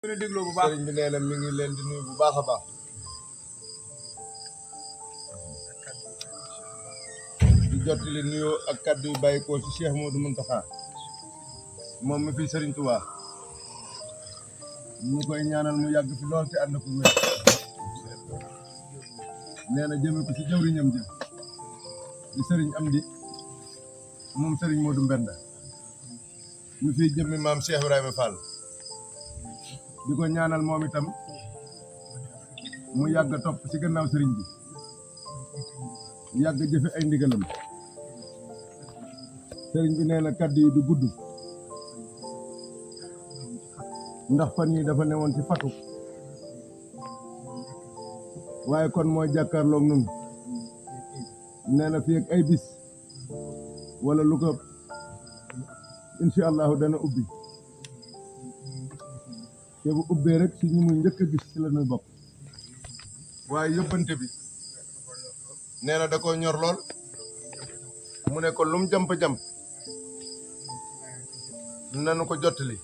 sëriñ bi nee na mi ngi leen di nuyu bu baax a baax di jottali nuyoo ak kaddu yu bàyyi ko ci Cheikh Modou Mountakha moom mi fi sëriñ Touba ñu koy ñaanal mu yàgg fi lool te ànd ko wér nee na jëme ko ci jëwriñam jëm di sëriñ Amdi moom sëriñ Modou Mbenda ñu fi jëmmi maam Cheikh Ibrahima Fall di ko ñaanal moom itam mu yàgg topp ci gannaaw sëriñ bi yàgg jëfe ay ndigalam sëriñ bi nee na kaddu yi du gudd ndax fan yi dafa newoon ci fatu waaye kon mooy jàkkaarloog nun nee na fii ak ay bis wala lu ko incha allahu dana ubbi te bu ubbee rek ci ñi muy njëkk a gis ci la ñuy bokk waaye yóbbante bi nee na da ko ñor lool mu ne ko lum jamp-jamp nanu ko jottali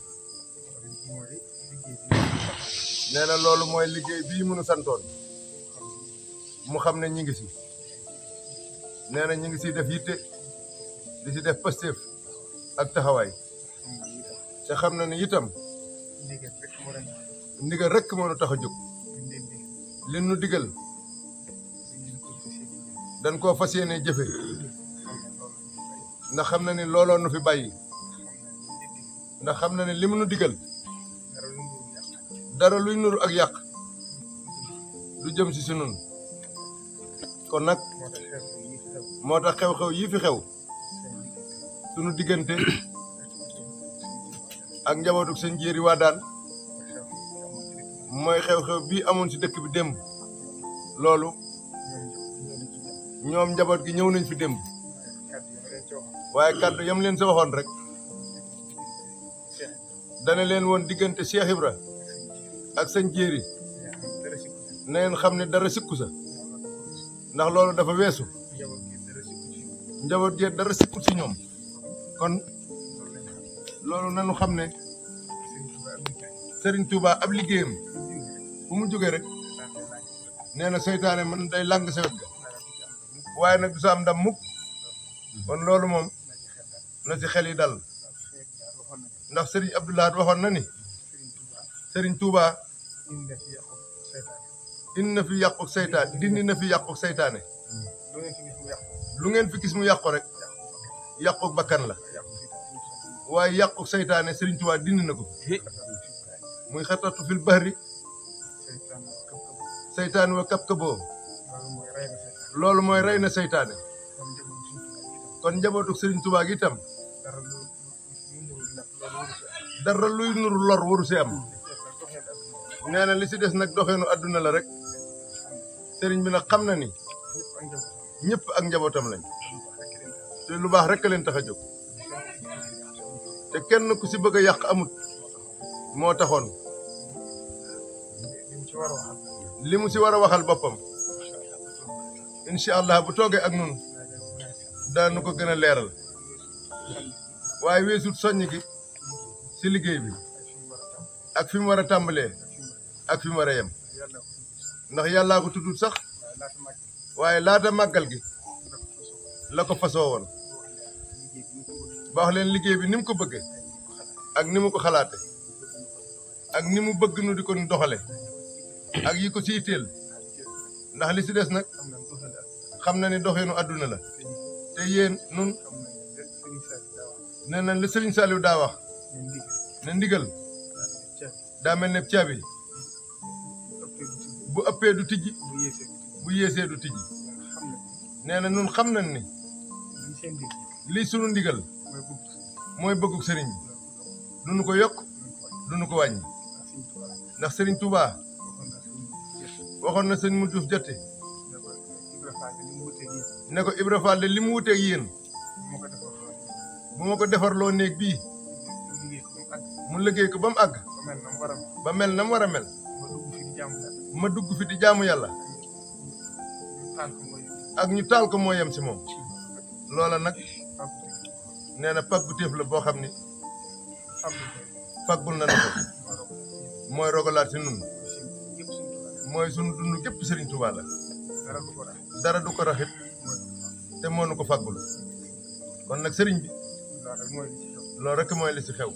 nee na loolu mooy liggéey bii mënu santoon mu xam ne ñi ngi si nee na ñi ngi si def yitte di si def pëstéef ak taxawaay te xam na ni itam ndigal rek moo nu tax a jóg li nu digal dañ koo fas yéene jëfe ndax xam na ni looloo nu fi bàyyi ndax xam na ni li mu nu digal dara luy nuru ak yàq du jëm si si nun kon nag moo tax xew-xew yii fi xew sunu diggante ak njabootu seen jéeri waa daan mooy xew-xew bii amoon ci dëkk bi démb loolu ñoom njaboot gi ñëw nañ fi démb waaye kàddu yam leen sa waxoon rek dana leen woon diggante Cheikh Ibra ak seen jéeri na ngeen xam ne dara sikku sa ndax loolu dafa weesu njaboot gi dara sikkut ci ñoom kon loolu nanu xam ne Serigne Touba ab liggéeyam fu mu jógee rek nee na seytaane man day làng sa wet ga waaye nag du sa am ndam mukk kon loolu moom na ci xel yi dal ndax Serigne Abdoulaye waxoon na ni Serigne Touba indi na fi yàqu seytaane dindi na fi yàqu seytaane lu ngeen fi gis mu yàqu rek yàqu bakkan la waaye yàqu seytaane Serigne Touba dindi na ko muy xatatu fil bahri seytaane wa kab-kaboo loolu mooy rey na seytaane kon njabootu Serigne Touba gi itam dara luy nuru lor waru si am nee na li si des nag doxeenu adduna la rek Serigne bi nag xam na ni ñëpp ak njabootam lañ te lu baax rek a leen tax a jóg te kenn ku si bëgg a yàq amut moo taxoon li mu si war a waxal boppam incha allah bu toogee ak nun daanu ko gën a leeral waaye weesut soññ gi si liggéey bi ak fi mu war a tàmbalee ak fi mu war a yem ndax yàllaa ko tuddut sax waaye laata màggal gi la ko fasoo woon ba wax leen liggéey bi ni mu ko bëggee ak ni mu ko xalaate ak ni mu bëgg nu di ko doxale ak yi ko si itteel ndax li si des nag xam na ni doxeenu àdduna la te yéen nun nee na li Serigne Saliou daa wax ne ndigal daa mel ne caabi bu ëppee du tijji bu yéesee du tijji nee na nun xam nañ ni lii sunu ndigal mooy bëggug sëriñ bi du nu ko yokk du nu ko wàññi ndax Serigne Touba waxoon na sëñ mu Diouf jotte ne ko Ibra Fall de li mu wuteeg yéen bu ma ko defarloo néeg bii mu liggéey ko ba mu àgg ba mel na mu war a mel ma dugg fi di jaamu yàlla ak ñu taal ko moo yem si moom loola nag nee na pàggu téef la boo xam ni faggul na ko mooy rogalaat si nun mooy sunu dund gépp Serigne Touba la dara du ko raxit te moo nu ko fàggul kon nag Serigne bi loolu rek mooy li si xew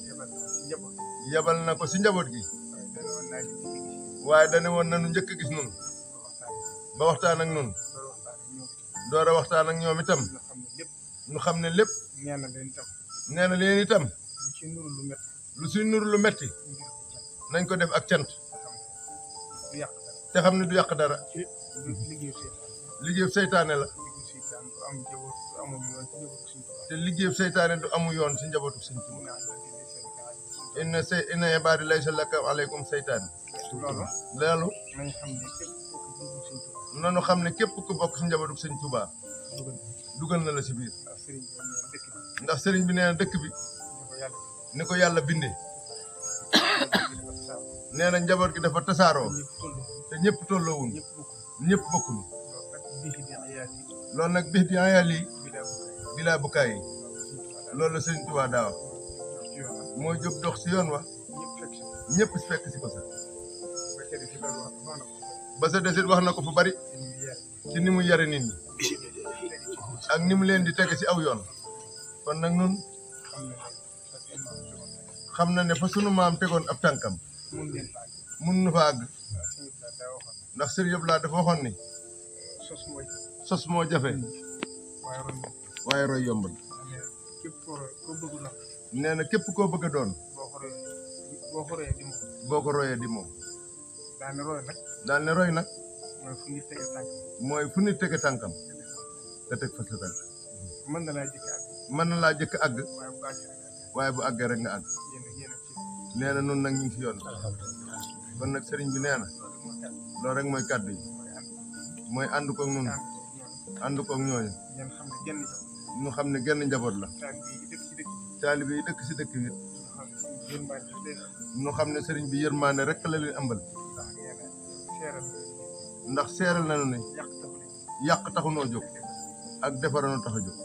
yabal na ko si njaboot gi waaye dane woon nanu njëkk gis nun ba waxtaan ak nun door a waxtaan ak ñoom itam ñu xam ne lépp nee na leen itam lu si nuru lu metti nañ ko def ak cant te xam ne du yàq dara liggéeyu seytaane la te liggéeyu seytaane du amu yoon si njabootu Sëñ Tuubaa inna ibaadi laysa laka aleykum seytaane loolu nanu xam ne képp ku bokk si njabootu Sëñ Tuubaa dugal na la si biir ndax sëriñ bi nee na dëkk bi ni ko yàlla bindee nee na njaboot gi dafa tasaaroo te ñëpp tolloowuñ ñëpp bokkuñu loolu nag bis di ayal yi bilaa bukaay yi loolu la Sëriñ Tuubaa daa wax moo jóg dox si yoon wa ñëpp si fekk si ko sax ba sa desit wax na ko fu bari ci ni mu yare nit ñi ak ni mu leen di tege si aw yoon kon nag nun xam na ne fa sunu maam tegoon ab tànkam mun nu fa àgg ndax Sëriñ Abdou dafa waxoon ni sos moo jafe waaye roy yombal nee na képp koo bëgg a doon boo ko royee di moom daal ne roy nag mooy fu nit tege tànkam nga teg fa sa tànk mën na laa jëkk àgg waaye bu àggee rek nga àgg nee na nun nag ñu ngi si yoon kon nag sëriñ bi nee na loolu rek mooy kàddu yi mooy ànd koog nun ànd koog ñooñu ñu xam ne genn njaboot la taalibe yi dëkk si dëkk bi ñu xam ne sëriñ bi yërmaande rek la leen ëmbal ndax seeral nañu ne yàq taxunoo jóg ak defaranoo tax a jóg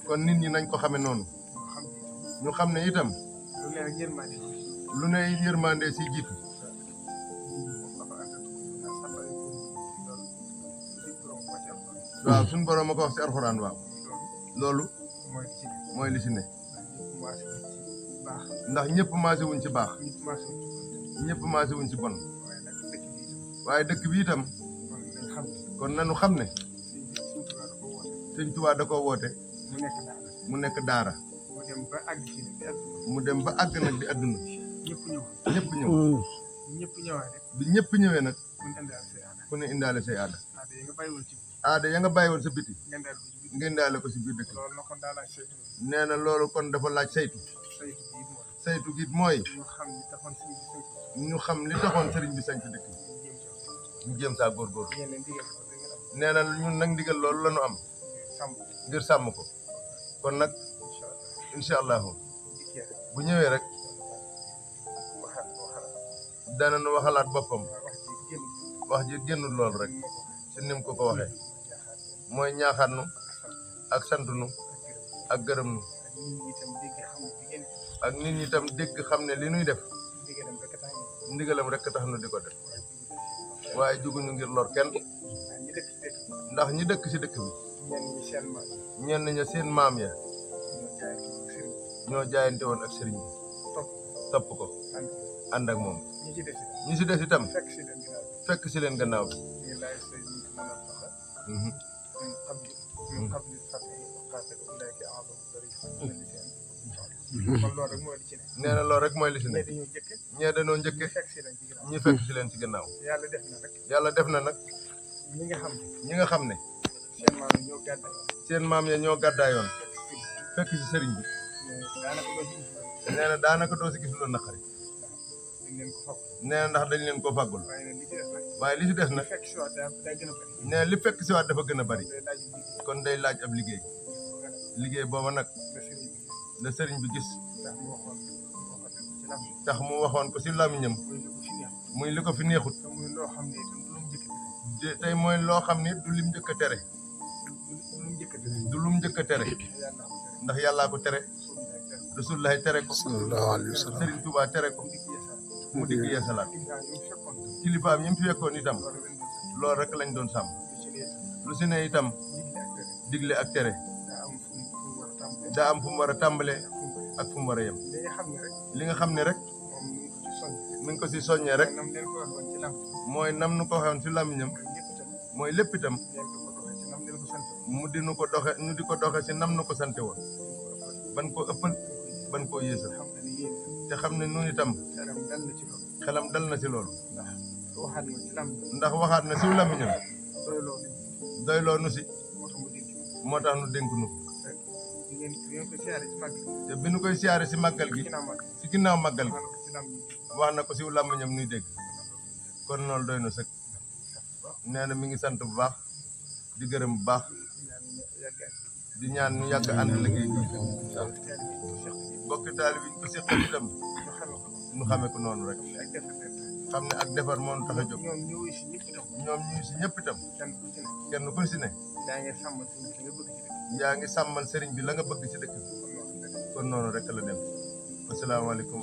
kon nit ñi nañ ko xame noonu ñu xam ne itam lu ne yërmaande si jiitu waaw suñu borom a ko wax si alxuraan waaw loolu mooy li si ne ndax ñëpp maase wuñ ci baax ñëpp maase wuñ ci bon waaye dëkk bi itam kon nañu xam ne Sëñ Tuubaa da koo woote mu nekk daara mu dem ba àgg nag di àdduna ñëpp ñëw bi ñëpp ñëwee nag ku ne indaale say aada aada ya nga bàyyi woon sa biti nga indaale ko si biir dëkk nee na loolu kon dafa laaj saytu gi mooy ñu xam li taxoon sëriñ bi sañc dëkk bi ñu jéem saa góorgóorlu nee na ñun nag ndigal loolu la ñu am ngir sàmm ko kon nag incha allahu bu ñëwee rek danañu waxalaat boppam wax ji génnul lool rek si nim ko ko waxee mooy ñaaxaat nu ak sant nu ak gërëm nu ak nit ñi itam dégg xam ne li nuy def ndigalam rek tax nu di ko def waaye juguñu ngir lor kenn ndax ñi dëkk si dëkk bi ñenn ña seen maam ya ñoo jaayante woon ak sëriñ bi topp ko ànd ak moom ñi si des itam fekk si leen gannaaw bi nee na loolu rek mooy li si ne ñee dañoo njëkke ñi fekk si leen ci gannaaw yàlla def na nag ñi nga xam ne seen maam ya ñoo gàddaayoon fekk si sëriñ bi nee na daanaka doo si gis lu naqari nee na ndax dañ leen koo fàggul waaye li si des nag nee na li fekk si waat dafa gën a bari kon day laaj ab liggéey booba nag la sëriñ bi gis tax mu waxoon ko si làmmiñam muy li ko fi neexut tey mooy loo xam ne du lim njëkk a tere du lum njëkk a tere ndax yàllaa ko tere rasulullahi tere ko sëriñ Tuubaa tere ko mu dikk yeesalaat kilifaam ñi mu fi fekkoon itam loolu rek lañ doon sàmm lu si ne itam digle ak tere daa am fu mu war a tàmbalee ak fu mu war a yem li nga xam ne rek mi ngi ko si soññee rek mooy nam nu ko waxoon si làmmiñam mooy lépp itam mu di nu ko doxe ñu di ko doxe si nam nu ko sante woon ban ko ëppal ban koo yéesal te xam ne nun itam xelam dal na ci loolu ndax waxaat na si làmmiñam doyloo nu si moo tax nu dénk nu te bi nu koy siyaare si màggal gi si ginnaaw màggal gi wax na ko si làmmiñam nuy dégg kon loolu doy na sëkk nee na mi ngi sant bu baax di gërëm bu baax di ñaan ñu yàgg ànd liggéey bi bokki taalibe bi ñu ko seqal itam ñu xamee ko noonu rek xam ne ak defar moo tax a jóg ñoom ñu si ñëpp itam kenn ku si ne yaa ngi sàmmal sëriñ bi la nga bëgg ci dëkk bi kon noonu rek la dem asalaamaaleykum